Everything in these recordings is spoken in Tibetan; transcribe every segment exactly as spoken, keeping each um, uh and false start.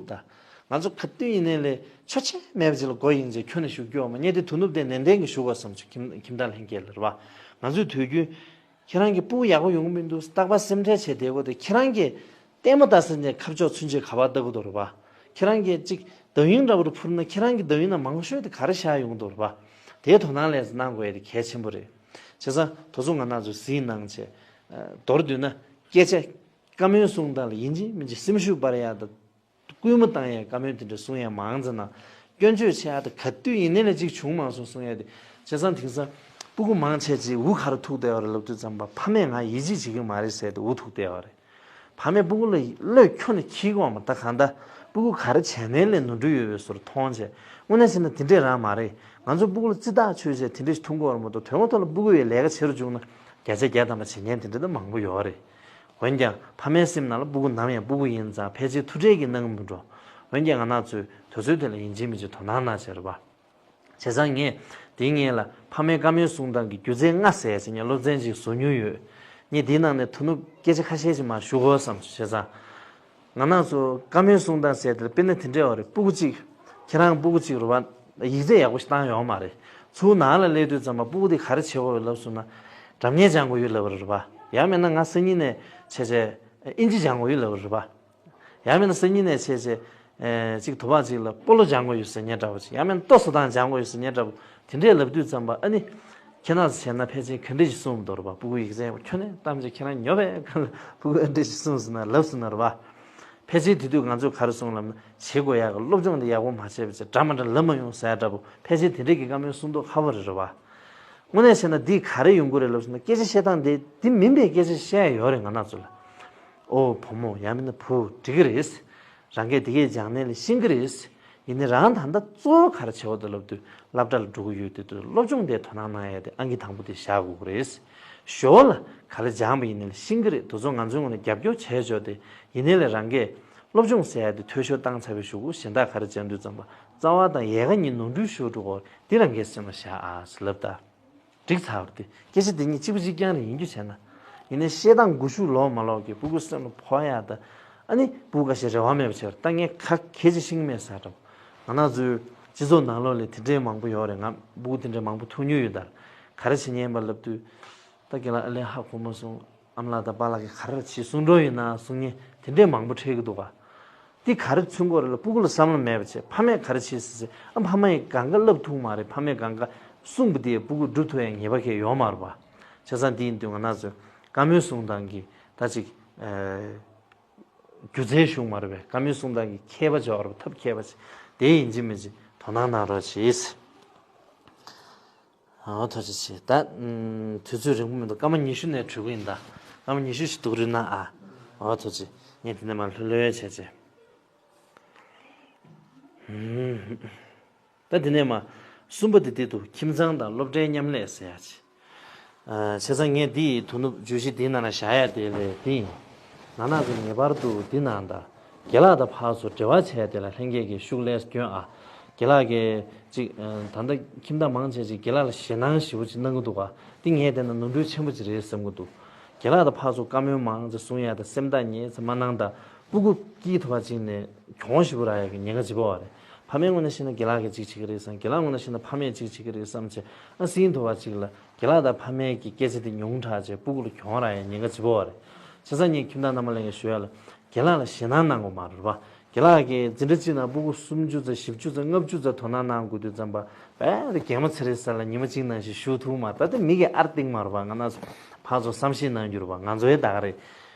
ད་ང་ཚོ་ག་དུས་ཡིན་ནའི་ལས་ཆོག་མཆན་མེད་པ་ཅིག་ལ་མགོ་གཡེང་བྱས་ཁྱོན་ནས་བཞུགས་རྒྱུ་ཡོད་མ་རེད། ངས་དེ་དོ་ནུབ་དེ་ནན་ཏན་གྱིས་ཞུ་དགོས་བསམ་བྱུང་། ཁྱིམ་ཁྱིམ་བདག་ལྷན་རྒྱས་ལ་རེད་བ། ང་ཚོས་དུས་རྒྱུན་ཁྱེད་རང་གི་སྤུ་གུ་ཡག་པོ་ཡོང་གི་མི་འདུག་རྟག་པར་སེམས་ཁྲལ་བྱས་བསྡད་དགོས་དེ། ཁྱེད་རང་གིས་ལྟད་མོ་ལྟ་ས་ནས་ཁ་ཕྱོགས་ཚུན་ཆད་ག་པར་ལྟ་གི་འདུག་རེད་བ། ཁྱེད་རང་གིས་ཅིག་ཟླ་ཡིན་འདྲ་པོ་རུ་འཕུར་ན་ཁྱེད་རང་གི་ཟླ་ཡིན་ན་མང་ཤོས་དེ་ག་རེ་ཤར་ཡོང་གི་འདུག་རེད་བ། དེའི་དོ་སྣང་ལས་གནང་དགོས་ཡ་དེ་གལ་ཆེན་པོ་རེད། བྱས་ཙང་དེ་ཚོ་ང་རང་ཚོས་གཟིགས་གནང་བྱས། མདོར་བསྡུས་ན་སྐད་ཆ་བཀའ་མོལ་གསུང་སྟངས་ལ་ཡིན་གཅིག་མིན་གཅིག་སེམས་ཤུགས་སྤར་ཡ་དང་སྐུལ་མ་བཏང་ཡ་བཀའ་མོལ་དེ་འདྲ་གསུང་ཡ་མང་ཙམ་གནང་། སྐྱོན་བརྗོད་བྱེད་ཡ་དེ་ག་དུས་ཡིན་ནའི་ལས་གཅིག་བྱུང་མ་སོང་གསུང་ཡ་དེ། བྱས་ཙང་དེང་སང་སྤུ་གུ་མང་ཆེ་ཅིག་འུ་ག་རུ་ཐུག་བསྡད་ཡོད་རེད་ལབ་དུས་ཙམ་པ་ཕ་མས་ང་ཡིད་ཆེས་བྱེད་ཀྱི་མ་རེད་ཟེར་ཏེ་འུ་ཐུག་བསྡད་ཡོད་རེད། ཕ་མས་སྤུ་གུ་ལ་བློས་ཁྱོན་ནས་འཁྱེར་གི་ཡོད་མ་རེད། ད་གང་ལྟར་སྤུ་གུ་ག་རེ་བྱས་ནའི་ལས་ནོར་འཁྲུལ་ཡོད་པའི་བཟོ་འདྲ་མཐོང་བྱས། དངོས་གནས་བྱས་ན་དེ་འདྲས་རང་མ་རེད། ང་ཚོ་སྤུ་གུ་ལ་རྩིས་ཐག་ཆོད་བྱས་དེ་འདྲས་ཞིག་ཐུག་གི་ཡོད་རེད་མ་གཏོགས། དོན་ངོ་ཐོག་ལ་སྤུ་གུ་ཡི་ལས་ཀ་བྱེད་རུ་བཅུག་ན་བརྒྱ་ཆ་བརྒྱ་ཐམ་པ་བྱེད་མཁན་དེ་འདྲ་ད་མང་པོ་ཡོད་རེད། འོན་ཀྱང་ཕ་མའི་སེམས་ནང་ལ་སྤུ་གུ་ནམ་ཡང་སྤུ་གུ་ཡིན་ཙང་ཕལ་ཆེར་ཐུགས་ཁྲལ་གྱིས་གནང་གི་མི་འགྲོ། འོན་ཀྱང་ང་རང་ཚོས་དུས་ཚོད་དེ་ལ་ཡིན་གཅིག་མིན་གཅིག་དོ་སྣང་གནང་བྱས་རེད་པ། བྱས་ཙང་ངས་དེའི་སྔོན་ལ་ཕ་མའི་བཀའ་མོལ་གསུང་སྟངས་ཀྱི་སྒྱུ་རྩལ་ལྔ་ཟེར་ཡ་ཅིག་ངས་སློབ་ཚན་ཅིག་བཟོ་མྱོང་ཡོད། ངས་དེའི་ནང་ནས་དོ་ནུབ་སྐད་ཆ་ཁ་ཤས་ཅིག་མར་ཞུ་དགོས་བསམ་བྱུང་། བྱས་ཙང་ང་རང་ཚོ་བཀའ་མོལ་གསུང་སྟངས་ཟེར་དེ་ལ་དཔེར་ན་དེ་འདྲ་བ་རེད། སྤུ་གུ་གཅིག་ཁྱེད་རང་སྤུ་གུ་གཅིག་རེད་པ། ཡིག་ཚད་ཡག་པོ་ཞིག་བཏང་ཡོད་མ་རེད། ཚུར་ནང་ལ་སླེབས་དུས་ཙམ་པ་སྤུ་གུ་དེ་ག་རེ་བྱེད་དགོས་ཡོད་ལབ་སོང་ན། སྒྲ་སྙན་སྦྱང་དགོས་ཡོད་ལབ་པ་རེད་པ། ཡང་མིན་ན་ང་སང་ཉིན་ནས་བྱས་བྱས་ཨིན་ཇི་སྦྱང་དགོས་ཡོད་ལབ་པ་རེད་པ། ཡང་མིན་ན་སང་ཉིན་ནས་བྱས་བྱས་ཨེ་ཅིག་དུ་བ་ཅིག་ལ་སྤོ་ལོ་སྦྱང་དགོས་ཡོད་ཟེར་མཁན་འདྲ་པོ་ཅིག་ཡང་མིན་ན་ལྟོ་བཟོ་སྟངས་སྦྱང་དགོས་ཡོད་ཟེར་མཁན་འདྲ་པོ་དེ་འདྲས་ལབ་དུས་ཙམ་པ། ཨ་ནི་ཁྱེད་རང་ཚོ་བྱས་ན་ཕལ་ཆེར་ག་འདྲས་ཞིག་གསུངས་འདུག་རེད་པ། སྤུ་གུ་ཡིག་ཚད་ཁྱོན་ནས་གཏམ་བྱས་ཁྱེད་རང་ཉོབ་པའི་ཁ་ལ་སྤུ་གུ་ཨ་འདྲས་ཞིག་གསུངས་ཟིན་ན་ལབ་ཟིན་ན་རེད་པ། ཕལ་ཆེར་དེ་དུས་ང་ཚོས་ག་རེ་གསུངས་ལབ་ན། བྱེད་དགོས་ཡག་གི་སློབ་སྦྱོང་དེ་ཡག་པོ་མ་བྱས་པ་བྱས་འདྲ་མ་འདྲ་ལབ་མ་ཡོང་ཟེར་འདྲ་པོ། ཕལ་ཆེར་དེ་འདྲས་ཀྱི་བཀའ་མོལ་གསུང་མདོག་ཁ་པོ་རེད་རེད་པ། དངོས་གནས་བྱས་ན་འདི་ག་རེ་ཡོང་གི་རེད་ལབ་སོང་ན། སྐད་ཆ་བཤད་སྟངས་དེ་དེ་མིན་པའི་སྐད་ཆ་བཤད་ཡོད་རེད་ང་རང་ཚོ་ལ། ཨོ་བུ་མོ་ཡང་མིན་ན་བུ་འགྲིག་གི་རེད། རང་གིས་དེ་གས་སྦྱངས་ནས་ལས་ཤེས་ཀྱི་རེད། ཡིན་ནའི་རང་ད་ལྟ་གཙོ་བོ་ག་རེ་བྱེད་དགོས་འདུག་ལབ་དུས་སློབ་གྲྭ་ལ་འགྲོ་གི་ཡོད་དུས་སློབ་སྦྱོང་དེ་དོ་སྣང་གནང་ཡ་དེ་ཨང་ཀི་དང་པོ་དེ་བཞག་དགོས་ཀྱི་རེད། ཞོར་ལ་ག་རེ་སྦྱངས་པ་ཡིན་ནའི་ལས་ཤེས་ཀྱི་རེད། དེ་ཚོ་ང་ཚོའི་ངོས་ནས་རྒྱབ་སྐྱོར་བྱས་ཆོག་སྟེ། ཡིན་ནའི་ལས་རང་གིས་སློབ་སྦྱོང་ཟེར་ཡ་དེ་འཐུས་ཤོར་བཏང་ཚར་བའི་གཞུག་གུ་གཞན་དག་ག་རེ་བྱེད་དུས་ཙམ་པ་རྩ་བ་དང་ཡལ་ག་གཉིས་ནོར་འཁྲུལ་ཤོར་འགྲོ་གི་ཡོད་རེད། འདི་རང་གིས་སེམས་ལ་བཞག་ཨ་ཟེར་ལབ་ད། འགྲིག་ཚར་བ་རེད་དེ། སྐད་ཆ་འདི་གཉིས་གཅིག་པ་གཅིག་རྐྱང་རེད། ཡིན་རྒྱུ་བྱས་ན། ཡིན་ནའི་བཤད་སྟངས་མགོ་གཞུག་ལོག་མ་ལོག་གིས་སྤུ་གུ་སེམས་ལ་ཕོག་ཡ་དང་། ཨ་ནི་སྤུ་གུ་ཁ་ཤས་རེ་བ་མེད་པ་བྱས་པ་རེད། ད་ངས་ཁ་གད་ཅིག་ཤེས་ཀྱི་མེད་ཟེར་འདྲ་པོ། ང་རང་ཚོའི་སྤྱི་ཚོགས་ནང་ལོགས་ལ་དེ་འདྲས་མང་པོ་ཡོད་རེད། ང་སྤུ་གུ་དེ་འདྲས་མང་པོ་ཐུག་མྱོང་ཡོད་ད། ག་རེ་བྱེད་ཉན་པ་ལབ་དུས། ད་རྒན་ལགས་ཨ་ལས་ཧ་གོ་མ་སོང་། ཨ་མ་ལགས་དང་པཱ་ལགས་ཀྱིས་ག་རེ་བྱེད་གསུང་འདྲ་ཡིན་ན་གསུང་མཁན་དེ་འདྲས་མང་པོ་འཕྲད་ཀྱི་འདུག་ག་འདི་ག་རེ་མཚོན་གྱི་ཡོད་རེད་ལབ་སྤུ་གུ་ལ་བསམ་བློ་མེད་པ་བྱས། ཕ་མས་ག་རེ་བྱེད་སྲིད་ཟེར། ཨ་ཕ་མ་ཡིས་སྒང་ག་བསླབ་ཐུབ་མ་རེད། ཕ་མས་སྒང་ག་གསུངས་པ་དེ་སྤུ་གུས་སྒྲུབ་ཐུབ་ཡ་ངེས་པ་གང་ཡང་ཡོད་མ་རེད་པ། བྱས་ཙང་འདི་ཡིན་དུས་ང་རང་ཚོས་བཀའ་མོལ་གསུང་སྟངས་ཀྱི་ད་ཅིག་ཨ་སྒྱུ་རྩལ་ཤུགས་མ་རེད་པས། བཀའ་མོལ་གསུང་སྟངས་ཀྱི་མཁས་པ་ཅིག་ཡོད་རེད་པ། ཐབས་མཁས་པ་ཅིག་དེ་ཡིན་གཅིག་མིན་གཅིག་དོ་སྣང་གནང་རོགས་གྱིས། ཨོ་ཐུགས་རྗེ་ཆེ། ད་ཨམ་དུས་ཚོད་རིང་པོ་མི་འདུག་སྐར་མ་ཉི་ཤུ་ནས་གྲོལ་གི་ཡིན་ད། སྐར་མ་ཉི་ཤུ་ཞིག་འདུག་རེད་ན་ཨ། ཨོ་ཐུགས་རྗེ་ཆེ། ངས་དེ་ནས་མར་ལྷོད་ལྷོད་བྱས་བྱས། ཨམ། ད་དེ་ནས་མར་གསུམ་པ་དེ་དེ་འདུག་ཁྱིམ་ཚང་དང་སློབ་གྲྭའི་མཉམ་ལས་ཟེར་ཡ་ཅིག་ཨ། བྱས་ཙང་ངས་འདི་ཡི་དོ་ནུབ་བརྗོད་གཞི་འདིའི་ནང་ལ་བཞག་ཡ་དེ་ལས་འདི་ཡིན། ང་རང་ཚོ་ངེས་པར་དུ་འདི་ནང་ད་རྒན་ལགས་དང་ཕར་ཚུར་འབྲེལ་བ་བྱས་དེ་ལ་ལྷན་རྒྱས་ཀྱིས་ཤུགས་ལས་སྐྱོན་ཨ། རྒན་ལགས་ཀྱིས་ཅིག་ཨ། ད་ལྟ་ཁྱིམ་བདག་མང་ཆེ་ཅིག་རྒན་ལགས་ལ་ཞེད་སྣང་ཞེ་པོ་ཅིག་གནང་གི་འདུག་ག་འདི་ངས་བལྟས་ན་ནོར་འཁྲུལ་ཆེན་པོ་ཅིག་རེད་བསམ་གྱི་འདུག་རྒན་ལགས་དང་ཕར་ཚུར་བཀའ་མོལ་མང་ཙམ་གསུང་ཡ་དང་སེམས་ཐག་ཉེ་ཙམ་མ་གནང་ད། སྤུ་གུ་སྐྱིད་ཐུབ་པ་ཅིག་ནས་གྱོང་ཞེ་པོ་རག་ཡ་གི་ཉེན་ཁ་ལྗིད་པོ་བ་རེད། ཕ་མའི་ངོས་ནས་བཤད་ན་རྒན་ལགས་ཀྱིས་ཅིག་བྱེད་ཀྱི་རེད་བསམ། རྒན་ལགས་ངོས་ནས་བཤད་ན་ཕ་མས་ཅིག་བྱེད་ཀྱི་རེད་བསམ་བྱས། ཨ་སྲིད་ཐུབ་པ་ཅིག་ལ་རྒན་ལགས་དང་ཕ་མའི་གི་སྐད་ཆ་དེ་ཉུང་དྲགས་བྱས་སྤུ་གུ་ལ་གྱོང་རག་ཡ་ཉེན་ཁ་ལྗིད་པོ་བ་རེད། བྱས་ཙང་ངས་ཁྱིམ་བདག་རྣམ་པ་ལྷན་རྒྱས་ཞུ་ཡ་ལ། རྒན་ལགས་ལ་ཞེད་སྣང་གནང་དགོས་མ་རེད་པ། རྒན་ལགས་ཀྱིས་འཛིན་གྲྭ་གཅིག་ནང་སྤུ་གུ་སུམ་ཅུ་ཙམ་བཞི་བཅུ་ཙམ་ལྔ་བཅུ་ཙམ་དོ་སྣང་གནང་དགོས་དུས་ཙམ་པ། རྦད་དེ་རྒན་མོ་ཚེ་རིང་ས་ལ་ཉི་མ་གཅིག་ནང་བཞིན་བཞུགས་ཐུབ་མ་རེད། ད་ལྟ་མི་གིས་ཨར་བཏིང་མ་རེད་པ། ང་རང་ཚོ་ཕར་ཚུར་བསམ་ཤེས་གནང་རྒྱུ་རེད་པ། ང་ཚོའི་ད་ག་རེད།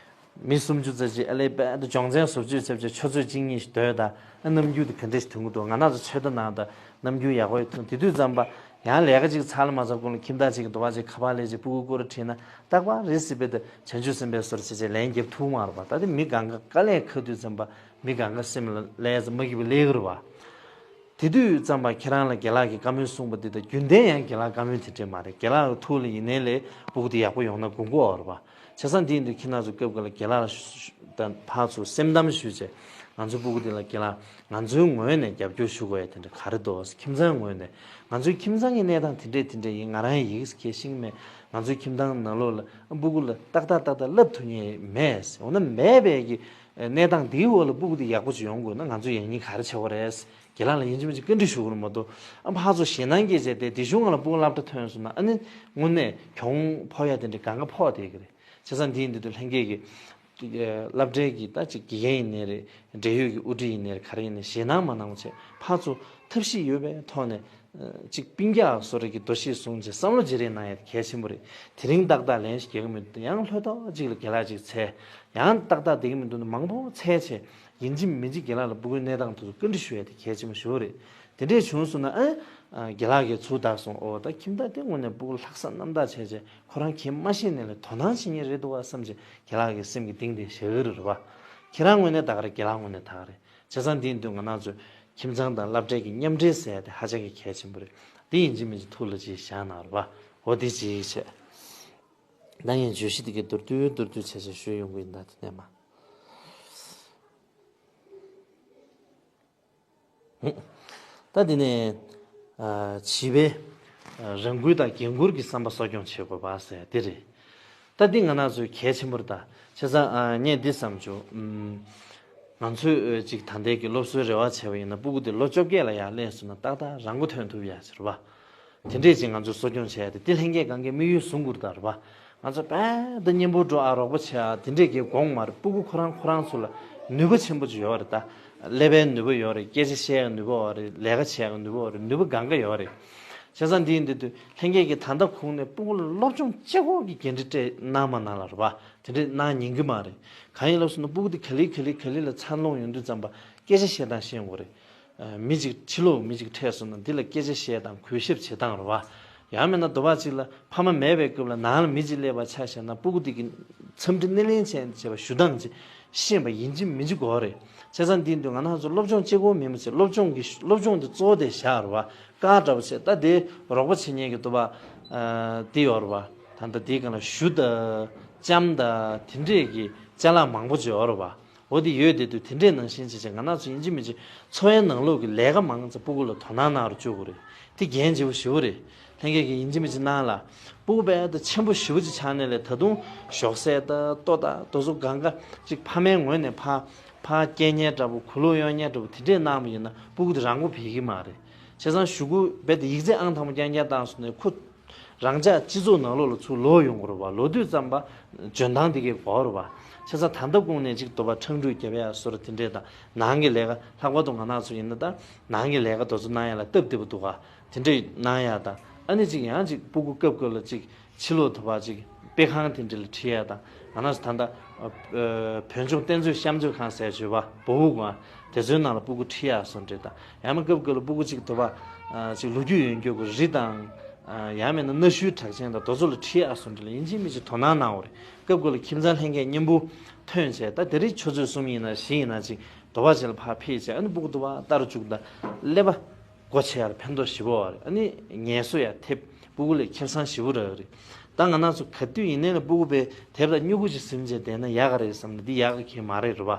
མི་སུམ་ཅུ་ཙམ་ཅིག་ཨ་ལས་རྦད་དེ་སྦྱོང་ཚན་བཟོ་བཅོས་བྱས་བྱས་ཆུ་ཚོད་གཅིག་གཉིས་ཤིག་སྡོད་ད། ཨ་རྣམ་འགྱུར་དེ་ག་འདྲ་ཞིག་ཐོན་གྱི་འདུག་ང་རང་ཚོ་ཆོས་ད་ནང་ད་རྣམ་འགྱུར་ཡག་པོ་ཡོད་ཐོན། དེ་དུས་ཙམ་པ་ཡང་ལས་ཀ་ཅིག་ཚར་ལ་མ་ཚར་གོང་ལ་ཁྱིམ་བདག་ཅིག་གིས་དུ་བ་ཅིག་ཁ་པར་ལས་ཅིག་སྤུ་གུ་སྐོར་ར་དྲིས་ན་རྟག་པར་རེད་ཟེར་བས་ད་བྱང་ཆུབ་སེམས་དཔའི་བཟོ་འདྲ་བྱས་བྱས་ལན་རྒྱབ་ཐུབ་མ་རེད་པ། ད་དེ་མི་སྒང་ག་དཀའ་ལས་ཁག་དུས་ཙམ་པ་མི་སྒང་ག་སེམས་ལ་ལས་ཙམ་མ་སྐྱིད་པ་སླེབས་ཀྱི་རེད་པ། དེ་དུས་ཙམ་པ་ཁྱེད་རང་ལ་རྒན་ལགས་ཀྱིས་བཀའ་མོལ་གསུངས་པ་འདི་དང་རྒྱུན་ལྡན་ཡང་རྒན་ལགས་བཀའ་མོལ་དེ་འདྲས་མ་རེད། རྒན་ལགས་ཐུགས་ལ་ཡིན་ནའི་ལས་སྤུ་གུ་དེ་ཡག་པོ་ཡོང་ན་དགོངས་ཀྱི་ཡོད་རེད་པ། བྱས་ཙང་དེ་ཡིན་དུས་ཁྱེད་རང་ཚོ་སྐབས་འགའ་ལ་རྒན་ལགས་ལ་ཞུ་ཞུ་དང་ཕར་ཚུར་སེམས་གཏམ་ཞུས་བྱས། ང་ཚོའི་སྤུ་གུ་དེ་ལ་རྒན་ལགས་ང་ཚོའི་ངོས་ནས་རྒྱབ་སྐྱོར་ཞུ་དགོས་ཡ་དེ་འདྲ་ག་རེ་འདུག་ཁྱིམ་ཚང་ངོས་ནས་ང་ཚོའི་ཁྱིམ་ཚང་གི་གནས་སྟངས་དེ་འདྲས་དེ་འདྲས་ཡིན། ང་རང་ཡིག་གེ་ཤེས་ཀྱི་མེད། ང་ཚོའི་ཁྱིམ་ཚང་ནང་ལོགས་ལ་སྤུ་གུ་ལ་ཏག་ཏག་ཏག་ཏག་བསླབ་ཐུབ་མཁན་མེད། འོ་ན་མེད་པའི་གི་གནས་སྟངས་འདིའི་འོག་ལ་སྤུ་གུ་དེ་ཡག་པོ་ཅིག་ཡོང་དགོས་ན་ང་ཚོ་ཡང་སྙིང་ག་རེ་བྱེད་དགོས་རེད། རྒན་ལགས་ལ་ཡིན་གཅིག་མིན་གཅིག་བཀའ་འདྲི་ཞུ་དགོས་རེད་མ་གཏོགས། ཨ་ཕར་ཚུར་ཞེད་སྣང་སྐྱེས་བྱས་ཏེ་དེ་གཞུང་ང་ལ་སྤུ་གུ་སློབ་གྲྭ་ཐོན་སོང་ན་ཨ་ནི་དངོས་གནས་གྱོང་ཕོག་ཡ་དེ་འདྲའི་གང་ག་ཕོག་བསྡད་ཀྱི་རེད། བྱས་ཙང་འདི་ཡིན་དུས་ལྷན་རྒྱས་ཀྱི་སློབ་གྲྭའི་གི་ད་ཅིག་དགེ་རྒན་ཡིན་ནའི་རེད། འབྲེལ་ཡོད་ཀྱི་དབུ་ཁྲིད་ཡིན་ནའི་རེད། ག་རེ་ཡིན་ནའི་ཞེད་སྣང་མ་གནང་བྱས་ཕར་ཚུར་ཐབས་ཤེས་ཡོད་པའི་ཐོག་ནས་ཅིག་སྤུན་ཀྱག་བཟོ་འདྲ་གི་འདུ་ཤེས་བཟུང་བྱས་བསམ་བློ་བརྗེ་རེས་གནང་ཡ་དེ་གལ་ཆེན་པོ་རེད། དེ་རིང་ཏག་ཏག་ལན་ཞིག་རྒྱག་གི་མི་འདུག་ཡང་ལྷོད་ཐོག་ཅིག་ལ་རྒན་ལགས་ཅིག་འཚོལ། ཡང་ཏག་ཏག་བསྡད་ཀྱི་མི་འདུག་ན་མང་པོ་འཚོལ་བྱས་ཡིན་གཅིག་མིན་གཅིག་རྒན་ལགས་ལ་སྤུ་གུའི་གནས་སྟངས་དེ་ཚོ་བཀའ་འདྲི་ཞུ་ཡ་དེ་གལ་ཆེན་པོ་ཞེ་པོ་རེད། དེ་འདྲས་བྱུང་སོང་ན་ཨ། རྒན་ལགས་ཀྱིས་ཚུར་བདག་སོང་ཨོ་ད་ཁྱིམ་བདག་དེ་དངོས་གནས་སྤུ་གུ་ལྷག་བསམ་རྣམ་དག་བྱས་བྱས་ཁོ་རང་གིས་མ་ཤེས་ནས་ལས་དོ་སྣང་བྱེད་མཁན་རེད་འདུག་བ་བསམ་བྱས་རྒན་ལགས་ཀྱི་སེམས་ཀྱི་གཏིང་དེ་ཞེ་གི་རེད་བ། ཁྱེད་རང་དངོས་གནས་ད་ག་རེད། རྒན་ལགས་དངོས་གནས་ད་ག་རེད། བྱས་ཙང་དེ་ཡིན་དུས་ང་རང་ཚོས་ཁྱིམ་ཚང་དང་སློབ་གྲྭའི་གི་མཉམ་འབྲེལ་ཟེར་ཡ་དེ་ཧ་ཅང་གི་གལ་ཆེན་པོ་རེད། དེ་ཡིན་གཅིག་མིན་གཅིག་ཐུགས་ལ་ཅིག་བཞག་གནང་རོགས་པ། འོ་དེ་ཅིག་བྱས། ད་ངས་བརྗོད་གཞི་དེ་གའི་མདོར་བསྡུས་མདོར་བསྡུས་བྱས་བྱས་ཞུས་ཡོང་གི་ཡིན། ད་དེ་ནས་མ། ད་དེ་ནས་བྱིས་པའི་རང་འགུལ་དང་འགན་འཁུར་གྱི་བསམ་པ་གསོ་སྐྱོང་བྱེད་དགོས་པ་ཟེར་དེ་རེད། ད་འདི་ང་རང་ཚོའི་གལ་ཆེན་པོ་རེད། ད་བྱས་ཙང་ངས་འདི་བསམ་བྱུང་། ང་ཚོས་ཅིག་ད་ལྟའི་གི་སློབ་གསོའི་རེ་བ་བྱས་པ་ཡིན་ན་སྤུ་གུ་དེ་ལོ་བཅོ་བརྒྱད་ལ་ཡར་སླེབས་སོང་ན་ཏག་ཏག་རང་མགོ་ཐོན་ཐུབ་ཡ་ཟེར་བ། དེ་འདྲས་ཅིག་ང་ཚོས་གསོ་སྐྱོང་བྱས་ཏེ་དེ་ལྷན་རྒྱས་གང་གའི་དམིགས་ཡུལ་བཟུང་དགོས་རེད་ད་རེད་པ། ང་ཚོ་དཔེ་ད་མཉམ་པོ་འགྲོ་ཨ་རོགས་པ་བྱེད་ཨ་དེ་འདྲས་ཀྱི་དགོངས་མ་རེད། སྤུ་གུ་ཁོ་རང་ཁོ་རང་ཚོ་ལ་ནུས་པ་ཆེན་པོ་ཅིག་ཡོད་རེད་ད། ཀླད་པའི་ནུས་པ་ཡོད་རེད། སྐད་ཆ་བཤད་ཡག་ནུས་པ་ཡོད་རེད། ལས་ཀ་བྱེད་ཡག་ནུས་པ་ཡོད་རེད། ནུས་པ་གང་ག་ཡོད་རེད། བྱས་ཙང་འདི་ཡིན་དུས་དུས་ལྷན་རྒྱས་ཀྱིས་ད་ལྟ་ཁུངས་ནས་སྤུ་གུ་ལ་སློབ་སྦྱོང་གཅིག་པོ་གི་འགན་འཁྲི་སྤྲད་གནང་མ་གནང་ལ་རེད་པ། དེ་འདྲས་གནང་ཉན་གི་མ་རེད། གང་ཡིན་ལབ་སོང་ན་སྤུ་གུ་དེ་ག་ལེ་ག་ལེ་ག་ལེ་ལ་འཚར་ལོངས་ཡོང་དུས་ཙམ་པ་སྐད་ཆ་བཤད་སྟངས་ཤེས་དགོས་རེད། མི་གཅིག་ཕྱི་ལོགས་མི་གཅིག་འཕྲད་སོང་ན་འདི་ལ་སྐད་ཆ་བཤད་སྟངས་གུས་ཞབས་བྱེད་སྟངས་རེད་བ། ཡང་མིན་ན་འདོད་པ་གཅིག་ལ་ཕ་མ་མེད་པའི་སྐབས་ལ་ནང་ལ་མི་གཅིག་སླེབས་པ་ཆ་བཞག་ན་སྤུ་གུ་དེ་གི་འཚམས་འདྲི་སྣེ་ལེན་བྱས་བྱས་པ་ཞུ་སྟངས་ཅིག་ཤེས་པ་ཡིན་གཅིག་མིན་གཅིག་དགོས་རེད། བྱས་ཙང་འདི་འདུག་ང་རང་ཚོ་སློབ་སྦྱོང་གཅིག་པོ་མིན་པ་བྱས་སློབ་སྦྱོང་གི་སློབ་སྦྱོང་དེ་གཙོ་བོ་དེ་བཞག་རེད་བ། ཀ་འདྲ་པོ་བྱས་ད་དེ་རོགས་པ་བྱེད་མཁན་གྱི་འདོད་པ་དེ་ཡོད་རེད་བ། ད་ལྟ་དེའི་སྒང་ལ་གཞུ་དང་ལྕམ་དང་དེ་འདྲས་ཀྱི་ཅ་ལག་མང་པོ་ཅིག་ཡོད་རེད་བ། འོ་དེ་ཡོད་དེ་དུས་དེ་འདྲས་ནང་བཞིན་བྱས་བྱས་ང་རང་ཚོ་ཡིན་གཅིག་མིན་གཅིག་འཚོ་བའི་ནང་ལོགས་ཀྱི་ལས་ཀ་མང་ཙམ་སྤུ་གུ་ལ་དོ་སྣང་གནང་རུ་བཅུག་དགོས་རེད། དེ་འགན་ལྗིད་པོ་ཞེ་པོ་རེད། ལྷན་རྒྱས་ཀྱིས་ཡིན་གཅིག་མིན་གཅིག་གནང་ལ། སྤུ་གུ་དཔེ་ད་ཆེན་པོ་ཞེ་པོ་ཅིག་ཆགས་ནས་ལས་ད་དུང་ཞོགས་ཟས་ད་ལྟོ་ད་དོ་ཚོ་གང་ག་ཅིག་ཕ་མའི་ངོས་ནས་ཕ་ཕ་སྐྱེལ་མཁན་འདྲ་པོ་གུ་ལུག་གཡོག་མཁན་འདྲ་པོ་དེ་འདྲས་གནང་བ་ཡིན་ན་སྤུ་གུ་དེ་རང་མགོ་འཕེལ་གི་མ་རེད། བྱས་ཙང་གཞུག་གུ་རྦད་དེ་ཡིག་ཚད་ཨང་དང་པོ་རྐྱང་རྐྱང་བཏང་སོང་ནས་ཁོ། རང་ཅག་སྤྱི་ཚོགས་ནང་ལོགས་ལ་ཚུར་ལོག་ཡོང་དགོས་རེད་བ། ལོག་དུས་ཙམ་པ་འཇོན་ཐང་དེ་གའི་དགོས་རེད་བ། བྱས་ཙང་ད་ལྟ་ཁུངས་ནས་ཅིག་འདོད་པ་ཁྲང་ཁྲུས་རྒྱབ་ཡ་སོར་དེ་འདྲས་དང་ནང་གི་ལས་ཀ་ལྷག་པར་དུ་ང་རང་ཚོ་ཡིན་ན་ད་ནང་གི་ལས་ཀ་དེ་ཚོ་གནང་ཡ་ལ་སྟབས་བདེ་པོ་འདུག་ག་དེ་འདྲས་གནང་ཡ་དང་ཨ་ནི་ཅིག་ཡང་ཅིག་སྤུ་གུ་སྐབས་སྐབས་ལ་ཅིག་ཕྱི་ལོགས་དུ་བ་ཅིག་དཔེ་ཁང་དེ་འདྲས་ལ་ཁྲིད་ཡ་དང་ང་རང་ཚོ་ད་ལྟ་བོད་ལྗོངས་རྟེན་མཛོད་བཤམས་མཛོད་ཁང་ཟེར་བརྗོད་པ་བོ་བུ་གང་དེ་ཚོའི་ནང་ལ་སྤུ་གུ་ཁྲིད་ཡ་སོར་འདྲས་དང་ཡང་མིན་སྐབས་སྐབས་ལ་སྤུ་གུ་ཅིག་དུ་བ་ཅིག་ལོ་རྒྱུས་ཡོད་མཁན་གྱི་རི་དང་། ཡང་མིན་ན་གནའ་ཤུལ་གྲགས་ཅན་དང་དེ་ཚོ་ལ་ཁྲིད་ཡག་སོགས་འདྲ་ལ་ཡིན་གཅིག་མིན་གཅིག་དོ་སྣང་གནང་བ་རེད། སྐབས་འགའ་ལ་ཁྱིམ་ཚང་ལྷན་རྒྱས་མཉམ་པོ་ཐོན་བྱས་ད་དེ་རིང་ཆུ་ཚོད་གསུམ་ཡིན་ན་བཞི་ཡིན་ན་ཅིག་དོ་བ་ཅིག་ལ་ཕར་ཕེབས་བྱས་ཨ་ནི་སྤུ་གུ་དུ་བ་ལྟ་རུ་བཅུག་ད་ཀླད་པ་སྒོ་ཕྱེ་ཡག་ལ་ཕན་ཐོགས་ཞེ་པོ་བ་རེད། ཨ་ནི་ངལ་གསོ་ཡག་ཐེབས་སྤུ་གུ་ལ་ཁེ་བཟང་ཞེ་པོ་རག་གི་རེད། ད་ང་རང་ཚོ་ག་དུས་ཡིན་ནའི་ལ་སྤུ་གུ་དཔེ་དེབ་དང་སྨྱུ་གུ་ཅིག་ཟིན་བྱས་བསྡད་ན་ཡག་ག་རེད་བསམ་ན་འདི་ཡག་ག་གང་མ་རེད་རེད་བ།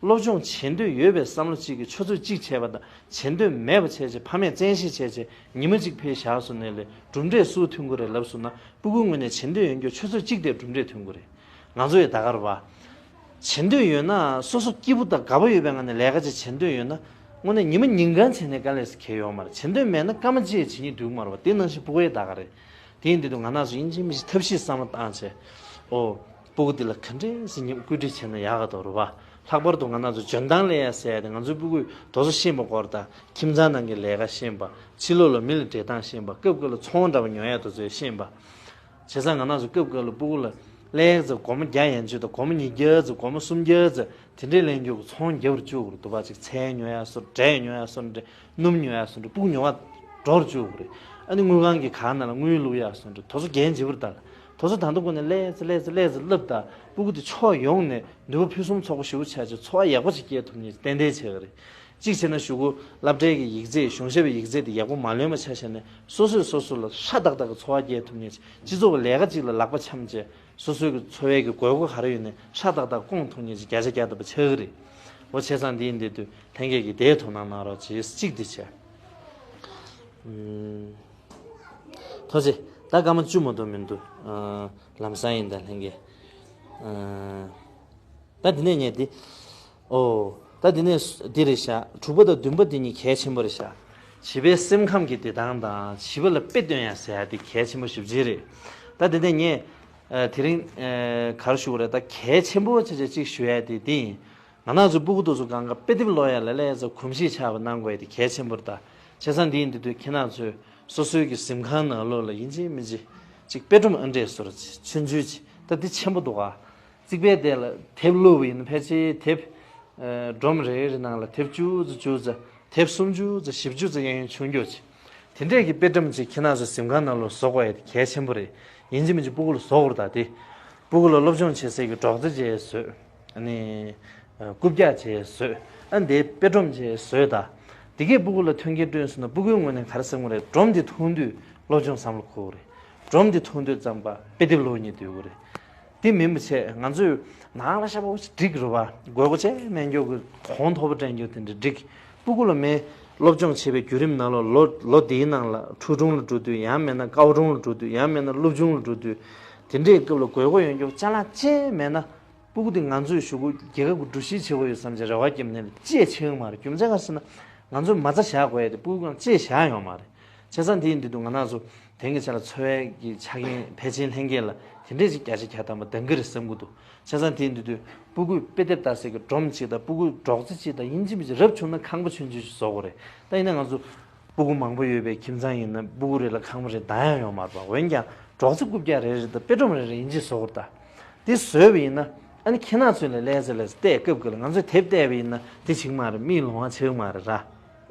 སློབ་སྦྱོང་བྱེད་འདོད་ཡོད་པའི་བསམ་བློ་གཅིག་གིས་ཆུ་ཚོད་གཅིག་བྱས་པ་དང་བྱེད་འདོད་མེད་པ་བྱས་བྱས་ཕ་མས་བཙན་ཤེད་བྱས་བྱས་ཉི་མ་གཅིག་ཕེབས་བཞག་སོང་ནས་ལས་གྲུབ་འབྲས་སུ་ཐོན་གི་རེད་ལབ་སོང་ན་སྤུ་གུའི་ངོས་ནས་བྱེད་འདོད་ཡོད་མཁན་ཆུ་ཚོད་གཅིག་དེ་གྲུབ་འབྲས་ཐོན་གི་རེད། ང་ཚོ་ཡི་ད་ག་རེད་བ། བྱེད་འདོད་ཡོད་ན་སོ་སོ་སྐྱིད་པོ་དང་དགའ་པོ་ཡོད་པའི་ངང་ནས་ལས་ཀ་ཅིག་བྱེད་འདོད་ཡོད་ན་དངོས་གནས་ཉི་མ་ཉིན་གང་བྱས་ནས་དཀའ་ལས་སུ་ཁེལ་ཡོད་མ་རེད། བྱེད་འདོད་མེད་ན་སྐར་མ་གཅིག་བྱེད་སྙིང་འདོད་མ་རེད་བ། དེ་ནང་བཞིན་སྤུ་གུ་ཡི་ད་ག་རེད། དེ་ཡིན་དུས་ང་རང་ཚོ་ཡིན་གཅིག་མིན་གཅིག་ཐབས་ཤེས་བསམ་བློ་བཏང་བྱས། ཨོ། སྤུ་གུ་འདི་ལ་ག་འདྲས་སེ་ཉིན་བཀོད་སྒྲིག་བྱས་ན་ཡག་ག་འདུག་རེད་བ། ལྷག་པར་དུ་ང་རང་ཚོ་འཇོན་ཐང་སླེབས་ཡ་ཟེར་ཡ་དེ་ང་ཚོའི་སྤུ་གུས་དེ་ཚོ་ཤེས་པ་སྐོར་དང་ཁྱིམ་ཚང་ནང་གི་ལས་ཀ་ཤེས་པ་ཕྱི་ལོགས་ལ་མི་ལ་འབྲེལ་སྟངས་ཤེས་པ་སྐབས་སྐབས་ལ་ཚོང་འདྲ་པོ་ཉོ་ཡ་དེ་ཚོ་ཤེས་པ། བྱས་ཙང་ང་རང་ཚོ་སྐབས་སྐབས་ལ་སྤུ་གུ་ལ་ཀླད་ཙམ་སྒོར་མོ་བརྒྱ་ཡན་ཆོད་དང་སྒོར་མོ་ཉིས་བརྒྱ་ཙམ་སྒོར་མོ་སུམ་བརྒྱ་ཙམ་དེ་འདྲའི་ལེན་རྒྱུ་གི་ཚོང་རྒྱབ་རུ་བཅུག་དགོས་རེད་འདུག་བ། ཅིག་ཚལ་ཉོ་ཡ་སོ་འབྲས་ཉོ་ཡ་སོ་འདྲ། སྣུམ་ཉོ་ཡ་སོ་འདྲ་སྤུ་གུ་ཉོ་བ་འགྲོ་རུ་བཅུག་དགོས་རེད། ཨ་ནི་དངུལ་ཁང་གི་གང་ན་ལ་དངུལ་བླུག་ཡ་སོ་འདྲ་དེ་ཚོ་འགན་ལྗིད་པོ་རེད་ད། དེ་ཚོ་ད་ལྟ་ཁོ་ནས་ལས་ཙི་ལས་ཙི་ལས་ཙི་བསླབ་ད་སྤུ་གུ་དེ་ཕྱོགས་ཡོངས་ནས་ནུས་པ་ཕུན་སུམ་ཚོགས་པོ་ཞེ་པོ་ཆགས་བྱས་འཚོ་བ་ཡག་པོ་ཅིག་སྐྱེལ་ཐུབ་མཁན་ཅིག་ཏན་ཏན་བྱེད་ཀྱི་རེད། གཅིག་བྱས་ན་གཞུག་གུ་སློབ་གྲྭའི་གི་ཡིག་ཚད་གཞུང་ཞབས་པའི་ཡིག་ཚད་དེ་ཡག་པོ་མ་ལོན་པ་ཆ་བཞག་ནས་སོ་སོས་སོ་སོ་ལ་ཧྲ་ཏག་ཏག་གི་འཚོ་བ་སྐྱེལ་ཐུབ་མཁན་ཅིག་སྤྱི་ཚོགས་ཀྱི་ལས་ཀ་ཅིག་ལ་ལག་པ་འཆང་བྱས། སོ་སོའི་གི་འཚོ་བའི་གི་དགོས་མཁོ་ག་རེ་ཡོད་ནའི་ཧྲ་ཏག་ཏག་སྐོང་ཐུབ་མཁན་ཅིག་བརྒྱ་ཆ་བརྒྱ་ཐམ་པ་ཆགས་ཀྱི་རེད། འོ་བྱས་ཙང་འདི་ཡིན་དེ་དུས་ལྷན་རྒྱས་ཀྱིས་དེའི་དོ་སྣང་གནང་རོགས་བྱེད། གཅིག་འདི་བྱས། ཨུམ། ཐུགས་རྗེ་ཆེ། ད་སྐར་མ་བཅུ་མ་གཏོགས་མི་འདུག་ཨ། ལམ་སང་ཡིན་ད་ལྷན་རྒྱས། ཨ། ད་འདི་ནས་ངས་འདི། ཨོ། ད་འདི་ནས་འདི་རེད་ཤག་དྲུག་པ་དང་བདུན་པ་འདི་གཉིས་གལ་ཆེན་པོ་རེད་ཤག་བྱིས་པའི་སེམས་ཁམས་ཀྱི་བདེ་ཐང་དང་བྱིས་པ་ལ་དཔེ་སྟོན་ཡ་ཟེར་ཡ་འདི་གལ་ཆེན་པོ་ཞེ་པོ་ཅིག་རེད། ད་འདི་ནས་ངས་ཨ་དེ་རིང་ཨ་ག་རེ་ཞུ་དགོས་རེད། ད་གལ་ཆེན་པོ་ཆེ་ཆེ་གཅིག་ཞུ་ཡ་དེ་འདི་ཡིན། ང་རང་ཚོ་སྤུ་གུ་དེ་ཚོ་སྒང་ག་དཔེ་དེབ་ཀློག་ཡ་ལ་ལས་ཙང་གོམས་གཤིས་ཆགས་པ་གནང་དགོས་ཡ་དེ་གལ་ཆེན་པོ་རེད། ད་བྱས་ཙང་འདི་ཡིན་དུས་ཁྱེད་རང་ཚོས་སོ་སོའི་གི་གཟིམ་ཁང་ནང་ལོགས་ལ་ཡིན་གཅིག་མིན་གཅིག་ཅིག་དཔེ་སྒྲོམ་ཨ་འདྲས་བཟོ་ར་ཆུང་ཆུང་ཅིག་ད་འདི་ཆེན་པོ་འདུག་ག་རྩིག་པའི་སྟེང་ལ་དེབ་བླུགས་པ་ཡིན་ན་ཕལ་ཆེར་དེབ་ཨ་སྒྲོམ་རེ་རེ་ནང་ལ་དེབ་བཅུ་ཙམ་བཅུ་ཙམ་དེབ་སུམ་ཅུ་ཙམ་བཞི་བཅུ་ཙམ་གཡས་གཡོན་ཆུང་ཆུང་ཅིག་དེ་འདྲས་ཀྱི་དཔེ་སྒྲོམ་ཅིག་ཁྱེད་རང་ཚོ་གཟིམ་ཁང་ནང་ལོགས་བཟོ་དགོས་ཡ་དེ་གལ་ཆེན་པོ་རེད། ཡིན་གཅིག་མིན་གཅིག་སྤུ་གུ་ལ་བཟོ་དགོས་རེད། ད་དེ་སྤུ་གུ་ལ་སློབ་སྦྱོང་བྱེད་སའི་གི་སྒྲོག་ཙེ་བྱས་བཟོས། ཨ་ནི་ཨ་རྐུབ་བཀྱག་བྱས་བཟོས། ཨ་འདི་དཔེ་སྒྲོམ་བྱས་བཟོས། ད་དེ་གས་སྤུ་གུ་ལ་མཐུན་རྐྱེན་བསྐྲུན་སོང་ན་སྤུ་གུའི་ངོས་ནས་ག་རེ་བསམ་གི་རེད། སྒྲོམ་འདི་མཐོང་དུས་སློབ་སྦྱོང་བསམ་བློ་འཁོར་གི་རེད། སྒྲོམ་འདི་མཐོང་དུས་ཙམ་པ་དཔེ་དེབ་ཀློག་སྙིང་འདོད་གི་རེད། དེ་མིན་པ་བྱས་ང་ཚོས་ནང་ལ་ཤ་པོ་ཅིག་སྒྲིག་རེད་པ། དགོས་མཁོ་ཅན་མེད་མཁན་གྱི་གོང་མཐོ་པོ་སྤྲད་རྒྱུ་དེ་འདྲ་སྒྲིག་སྤུ་གུ་ལ་མེད། སློབ་སྦྱོང་བྱེད་པའི་བརྒྱུད་རིམ་ནང་ལ་ལོ་ལོ་འདིའི་ནང་ལ་ཁྲུའུ་ཀྲུང་ལ་འགྲོ་དུས། ཡང་མིན་ན་ཀའོ་ཀྲུང་ལ་འགྲོ་དུས། ཡང་མིན་ན་སློབ་ཆུང་ལ་འགྲོ་དུས། དེ་འདྲའི་སྐབས་ལ་དགོས་མཁོ་ཡོད་མཁན་ཅ་ལག་ཅི་མེད་ན། སྤུ་གུ་དེ་ང་ཚོས་གཞུག་གུ་རྒྱལ་ཁབ་ཀྱི་འགྲུལ་བཞུད་བྱེད་དགོས་ཡོད་བསམ་བྱས་རེ་བ་བརྒྱབ་ནས་ཅི་ཡང་བྱེད་ཡོང་མ་རེད། རྒྱུ་མཚན་ག་རེ་ཟེར་ན། ང་ཚོས་མ་རྩ་བཞག་དགོས་ཡ་དེ་སྤུ་གུ་གང་ཅི་ཡང་བཞག་ཡོང་མ་རེད། བྱས་ཙང་དེ་ཡིན་དུས་ང་རང་ཚོ་དེང་གི་ཆ་ལ་འཚོ་བའི་གི་ཆ་རྐྱེན་ཕལ་ཆེར་ལྷན་རྒྱས་ལ་དེ་འདྲས་ཅིག་བརྒྱ་ཆ་བརྒྱ་ཐམ་པ་འདང་གི་རེད་བསམ་གི་འདུག་བྱས་ཙང་དེ་ཡིན་དུས་སྤུ་གུས་དཔེ་དེབ་ལྟ་སའི་གི་སྒྲོམ་གཅིག་དང་སྤུ་གུའི་སྒྲོག་ཙེ་གཅིག་དང་ཡིན་གཅིག་མིན་གཅིག་རབ་བྱུང་ན་ཁང་པ་ཆུང་ཆུང་ཞིག་བཟོ་དགོས་རེད། ད་ཡིན་ན་ང་ཚོ་སྤུ་གུ་མང་པོ་ཡོད་པའི་ཁྱིམ་ཚང་ཡིན་ན་སྤུ་གུ་རེ་ལ་ཁང་པ་རེ་འདང་ཡང་ཡོང་མ་རེད་པ། འོན་ཀྱང་སྒྲོག་ཙེ་རྐུབ་བཀྱག་རེ་རེ་དང་དཔེ་སྒྲོམ་རེ་རེ་ཡིན་གཅིག་བཟོ་དགོས་རེད། ད་དེ་བཟོས་པ་ཡིན་ན་ཨ་ནི་ཁྱེད་རང་ཚོ་ལ་ལས་ཟེར་ལས་ཟེར་བལྟས་སྐབས་ཀྱི་ལ་ང་ཚོས་དེབ་བལྟས་པ་ཡིན་ན་དེ་བྱེད་ཀྱི་མ་རེད། མིག་ལོང་བ་བྱེད་ཀྱི་མ་རེད་ར།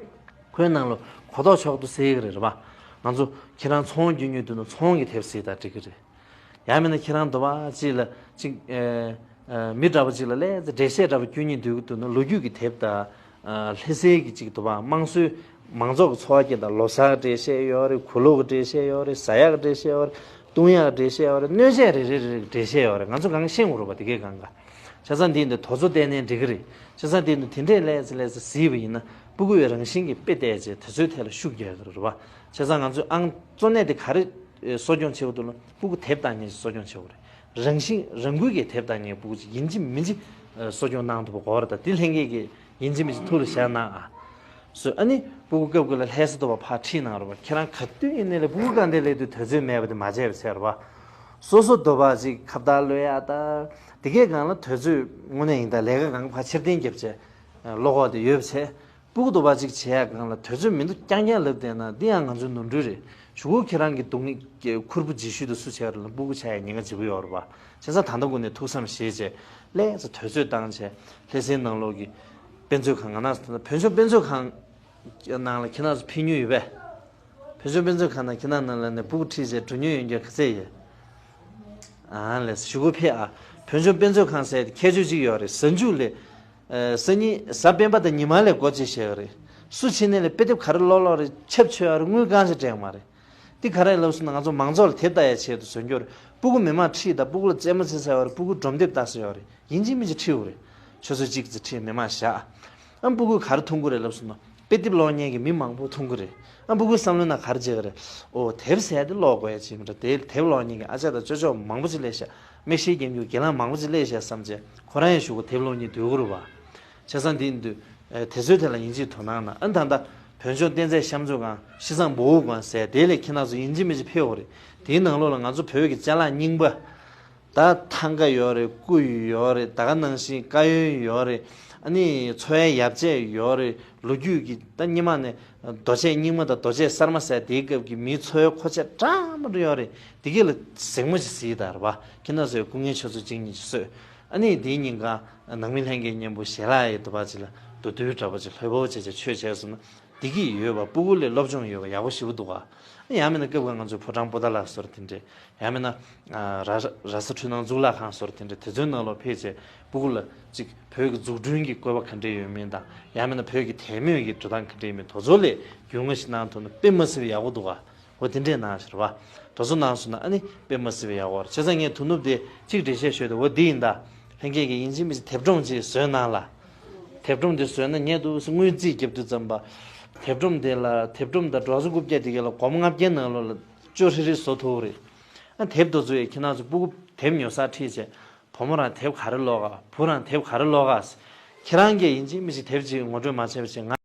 ཁོའི་ནང་ལ་གོ་རྟོགས་ཕྱོགས་བསྡུ་སེལ་གྱི་རེད་རེད་པ། ང་ཚོ་ཁྱེད་རང་ཚོང་བརྒྱུད་ཉོས་འདུག་ན་ཚོང་གི་དེབ་གཟིགས་དང་འགྲིག་གི་རེད། ཡང་མིན་ན་ཁྱེད་རང་འདོད་པ་ཅིག་ལ་ཅིག་ཨེ་ཨེ་མི་འདྲ་པོ་ཅིག་ལ་ལས་འགྲེལ་བཤད་འདྲ་པོ་བསྐྱོན་སྙིང་འདོད་ཀྱི་འདུག་ན་ལོ་རྒྱུས་ཀྱི་དེབ་དང་། ཨ་ལྷ་སའི་གི་ཅིག་འདུག་པ། དམངས་སྲོལ་མང་ཚོགས་ཀྱི་འཚོ་བ་སྐྱེལ་དང་། ལོ་གསར་གྱི་འགྲེལ་བཤད་ཡོད་རེད། གུ་ལུགས་ཀྱི་འགྲེལ་བཤད་ཡོད་རེད། ཟ་ཡག་གི་འགྲེལ་བཤད་ཡོད་རེད། བཏུང་ཡག་གི་འགྲེལ་བཤད་ཡོད་རེད། སྣོད་ཆས་རེ་རེ་རེ་རེ་གི་འགྲེལ་བཤད་ཡོད་རེད། ང་ཚོ་གང་ཤེས་དགོས་རེད་པ། དེ་གས་གང་ག་བྱས་ཙང་དེ་ཡིན་དུས་དེ་ཚོ་བལྟས་ནའི་འགྲིག་གི་རེད། བྱས་ཙང་དེ་ཡིན་དུས་དེ་འདྲས་ལས་ཙི་ལས་ཙི་གཟིགས་པ་ཡིན་ན་སྤུ་གུ་ཡི་རང་བཞིན་གྱིས་དཔེ་བལྟས་བྱས་དེ་ཚོའི་ཐད་ལ་ཤུགས་རྒྱག་གི་རེད་པ། བྱས་ཙང་ང་ཚོས་ཨང་གཙོ་གནད་དེ་ག་རེ་གསོ་སྐྱོང་བྱེད་དགོས་འདུག་ལ། སྤུ་གུ་དེབ་ལྟ་མཁན་ཞིག་གསོ་སྐྱོང་བྱེད་དགོས་རེད། རང་བཞིན་རང་འགུལ་གྱིས་དེབ་ལྟ་མཁན་སྤུ་གུ་ཅིག་ཡིན་གཅིག་མིན་གཅིག་གསོ་སྐྱོང་གནང་ཐུབ་པ་དགོས་རེད། ད་དེ་ལྷན་རྒྱས་ཀྱིས་ཡིན་གཅིག་མིན་གཅིག་ཐུགས་ལ་བཞག་གནང་ཨ། སོ་ཨ་ནི་སྤུ་གུ་སྐབས་ཀྱི་ལ་ལྷ་ས་འདུག་པ་ཕར་ཁྲིད་གནང་རོགས་པ། ཁྱེད་རང་ག་དུས་ཡིན་ནའི་ལ་སྤུ་གུ་གང་དེ་ལས་དུས་དུས་ཚོད་མེད་པ་དེ་མ་བྱས་པ་བྱས་རོགས་པ། སོ་སོ་འདུག་པ་ཅིག་ཁ་བརྡ་ལོས་ཡ་ད། དེ་གས་གང་ལ་དུས་ཚོད་དངོས་གནས་ཡིན་ད་ལས་ཀ་གང་ཕར་ཕྱིར་འཐེན་རྒྱབ་བྱས་ཀློག་གོ་དེ་ཡོད་པ་བྱས། སྤུ་གུ་འདུག་པ་ཅིག་བྱེད་ཡ་གང་ལ་དུས་ཚོད་མི་འདུག་རྐྱང་རྐྱང་ལབ་བསྡད་ན་འདི་ཡང་ང་ཚོའི་ནོར་འཁྲུལ་རེད། གཞུག་གུ་ཁྱེད་རང་གི་སྡུག་བསྔལ་ཁུར་པོ་ལྗིད་ཤོས་དེ་སུ་བྱས་རེད་ལ། སྤུ་གུ་ཆགས་ཡ་ཉེན་ཁ་ལྗིད་པོ་ཡོད་རེད་པ། བྱས་ཙང་ད་ལྟ་ཀུན་ནས་ཐུགས་བསམ་བཞེས་བྱས་ལས་ཚོ་དུས་ཚོད་བཏང་བྱས་ལྷ་སའི་ནང་ལོགས་ཀྱི་དཔེ་མཛོད་ཁང་། ང་ན་བོད་ལྗོངས་དཔེ་མཛོད་ཁང་ནང་ལ་ཁྱེད་རང་ཚོ་ཕེབས་མྱོང་ཡོད་པས། བོད་ལྗོངས་དཔེ་མཛོད་ཁང་ནང་ཁྱེད་རང་ནང་ལ་ནས་སྤུ་གུ་ཁྲིད་བྱས་འགྲོ་མྱོང་ཡོད་མཁན་ག་ཚད་ཡོད། ཨ་ལས་གཞུག་གུ་ཕེབས་ཨ། བོད་ལྗོངས་དཔེ་མཛོད་ཁང་ཟེར་ཁྱད་ཆོས་གཅིག་ཡོད་རེད། གཟའ་མཇུག་ལས། ཨ་སང་ཉིན་གཟའ་སྤེན་པ་དང་ཉི་མ་ལས་སྒོ་འབྱེད་བྱས་ཡོད་རེད། སུ་ཕྱིན་ནས་ལས་དཔེ་དེབ་ག་རེ་ཀློག་ཀློག་རེད། ཆབ་མཆོད་ཡོད་རེད། དངུལ་གང་ཞིག་སྤྲད་ཡོད་མ་རེད། འདི་ག་རེ་ལབ་སོང་ན་ང་ཚོ་མང་ཚོགས་ལ་དེབ་ལྟ་ཡའི་ཆེད་དུ་བཟོ་རྒྱུ་རེད། སྤུ་གུ་མི་མང་ཁྲིད་དང་། སྤུ་གུ་ལ་རྩེད་མོ་རྩེ་ས་ཡོད་རེད། སྤུ་གུ་སྒྲོམ་དེབ་ལྟ་ས་ཡོད་རེད། ཡིན་གཅིག་མིན་གཅིག་ཁྲིད་དགོས་རེད། ཆུ་ཚོད་གཅིག་ཙམ་ཁྲིད་མི་མང་བཞག་ཨ་སྤུ་གུས་ག་རེ་མཐོང་གི་རེད་ལབ་སོང་ན། དཔེ་དེབ་ཀློག་མཁན་གྱི་མི་མང་པོ་མཐོང་གི་རེད། ཨ་སྤུ་གུའི་བསམ་བློའི་ནང་ག་རེ་བྱེད་ཀྱི་རེད། ཨོ་དེབ་ཟེར་དེ་ཀློག་དགོས་ཡ་ཅིག་མི་འདྲ། དེ་དེབ་ཀློག་མཁན་གྱི་ཨ་ཅག་དང་ཅོ་ཅོག་མང་པོ་ཅིག་སླེབས་ཤག་མིག་ཤེལ་རྒྱག་མཁན་གྱི་རྒན་ལགས་མང་པོ་ཅིག་སླེབས་ཤག་བསམ་བྱས་ཁོ་རང་ཡང་གཞུག་གུ་དེབ་ཀློག་སྙིང་འདོད་ཀྱི་རེད་པ། བྱས་ཙང་དེ་ཡིན་དུས་ཨེ་དེ་ཚོའི་ཐད་ལ་ཡིན་གཅིག་དོ་སྣང་གནང་། ཨ་ད་ལྟ་བོད་ལྗོངས་རྟེན་རྫས་བཤམས་མཛོད་ཁང་། 西藏博物馆 ཟེར་དེ་ལ་ཁྱེད་རང་ཚོ་ཡིན་གཅིག་མིན་གཅིག་ཕེབས་དགོས་རེད། དེའི་ནང་ལོགས་ལ་ང་ཚོ་བོད་ཀྱི་ཅ་ལག་རྙིང་པ། ད་ཐང་ག་ཡོད་རེད། སྐུ་ཡོད་རེད། ད་ག་ནང་བཞིན་བཀའ་ཡོན་ཡོད་རེད། ཨ་ནི་འཚོ་བའི་ཡོ་བྱད་ཡོད་རེད། ལོ་རྒྱུས་ཀྱི་ད་སྔོན་མ་ནས་རྡོ་ཆས་རྙིང་མ་དང་རྡོ་ཆས་གསར་མ་ཟེར་དེའི་སྐབས་ཀྱི་མིའི་འཚོ་བའི་མཁོ་ཆས་འདྲ་མི་འདྲ་ཡོད་རེད། དེ་གས་ལ་གཟིགས་མོ་ཅིག་གཟིགས་དང་རེད་པ། ཁྱེད་རང་ཚོས་སྐུ་ངལ་ཆུ་ཚོད་གཅིག་གཉིས་ཅིག་གསོས། ཨ་ནི་དེའི་ཉིན་གང་ནང་མི་ལྷན་རྒྱས་མཉམ་པོ་ཞལ་ལག་ཡི་དུ་བ་ཅིག་ལ་མདོར་བསྡུས་འདྲ་པོ་ཅིག་ལྷོད་པོ་བྱས་བྱས་ཆོས་བྱས་སོང་ན། བདེ་སྐྱིད་ཡོད་པ། སྤུ་གུ་ལ་སློབ་སྦྱོང་ཡོད་པ་ཡག་པོ་ཞེ་པོ་འདུག་ག་ཡང་མིན་ན་སྐབས་འགའ་ང་ཚོའི་ཕོ་བྲང་པོ་ཏཱ་ལ་སོགས་དེ་འདྲས། ཡང་མིན་ན་ཨ་ར་ར་ས་འཕྲུལ་སྣང་གཙུག་ལག་ཁང་སོགས་དེ་འདྲས། དེ་ཚོའི་ནང་ལོགས་ཕེབས་བྱས་སྤུ་གུ་ལ་ཅིག་བོད་ཀྱི་འཛུགས་སྐྲུན་གྱི་བཀོད་པ་ག་འདྲས་ཡོད་མིན་དང་། ཡང་མིན་ན་བོད་ཀྱི་དད་མོས་ཀྱི་འགྲོ་སྟངས་ག་འདྲས་ཡོད་མིན་དེ་ཚོ་ལ་རྒྱུས་མངའ་ཞིག་གནང་ཐུབ་ན་དཔེ་མ་སྲིད་པ་ཡག་པོ་འདུག་ག་འོ་དེ་འདྲས་གནང་ཤག་རེད་པ། དེ་ཚོ་གནང་སོང་ན་ཨ་ནི་དཔེ་མ་སྲིད་པ་ཡག་པོ་རེད། བྱས་ཙང་ངས་དོ་ནུབ་དེ་གཅིག་འགྲེལ་བཤད་ཞུས་ཏེ། འོ་འདི་ཡིན་ད། ལྷན་རྒྱས་ཀྱིས་ཡིན་གཅིག་མིན་གཅིག་དེབ་སྒྲོམ་ཅིག་བཟོས་གནང་ལ། དེབ་སྒྲོམ་དེ་བཟོས་ན་ཉེ་དུས་སུ་དངུལ་རྩིས་རྒྱབ་དུས་ཙམ་པ། དེབ་སྒྲོམ་དེ་ལ་དེབ་སྒྲོམ་དང་སྒྲོག་ཙེ་རྐུབ་བཀྱག་དེ་ག་ལ་སྒོར་མོ་ལྔ་བརྒྱའི་ནང་ལོགས་ལ་ཅོ་ཧྲི་ཧྲི་བཟོ་ཐུབ་རེད། ཨ་དེབ་དེ་ཚོ་ཡི་ཁྱེད་རང་ཚོ་སྤུ་གུ་དེབ་ཉོ་སར་ཁྲིད་བྱས། བུ་མོ་རང་དེབ་ག་རེ་ཀློག་ག་བུ་རང་དེབ་ག་རེ་ཀློག་ག་ཁྱེད་རང་གིས་ཡིན་གཅིག་མིན་གཅིག་དེབ་ཅིག་ངོ་སྤྲོད་མ་བྱས་པ་བྱས་ང་